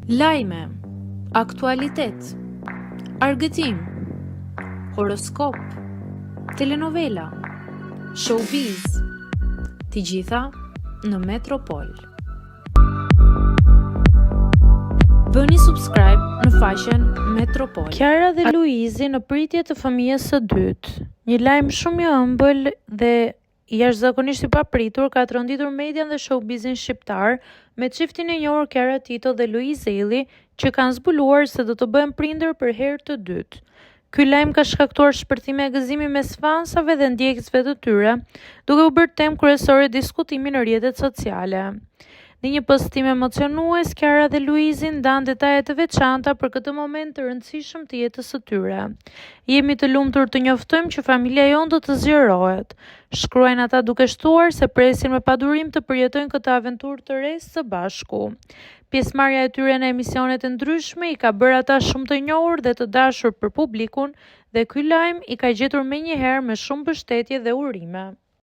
Lajme, aktualitet, argëtim, horoskop, telenovela, showbiz, të gjitha në Metropol. Bëni subscribe në faqen Metropol. Kiara dhe Luizi në pritje të fëmijës së dytë. Një lajm shumë i ëmbël dhe jashtëzakonisht i papritur ka tronditur median dhe showbizin shqiptar me çiftin e njohur Kiara Tito dhe Luiz Ejlli që kanë zbuluar se do të bëhen prindër për herë të dytë. Ky lajm ka shkaktuar shpërthime gëzimi mes fansave dhe ndjekësve të tyre, duke u bërë temë kryesore diskutimi në rrjetet sociale. Në një postim emocionues, Kiara dhe Luizi ndanë detaje të veçanta për këtë moment të rëndësishëm të jetës së tyre. Jemi të lumtur të njoftojmë që familja jonë do të zgjerohet, shkruajnë ata duke shtuar se presin me padurim të përjetojnë këtë aventurë të re së bashku. Pjesëmarrja e tyre në emisionet e ndryshme i ka bërë ata shumë të njohur dhe të dashur për publikun dhe ky lajm i ka gjetur menjëherë me shumë mbështetje dhe urime.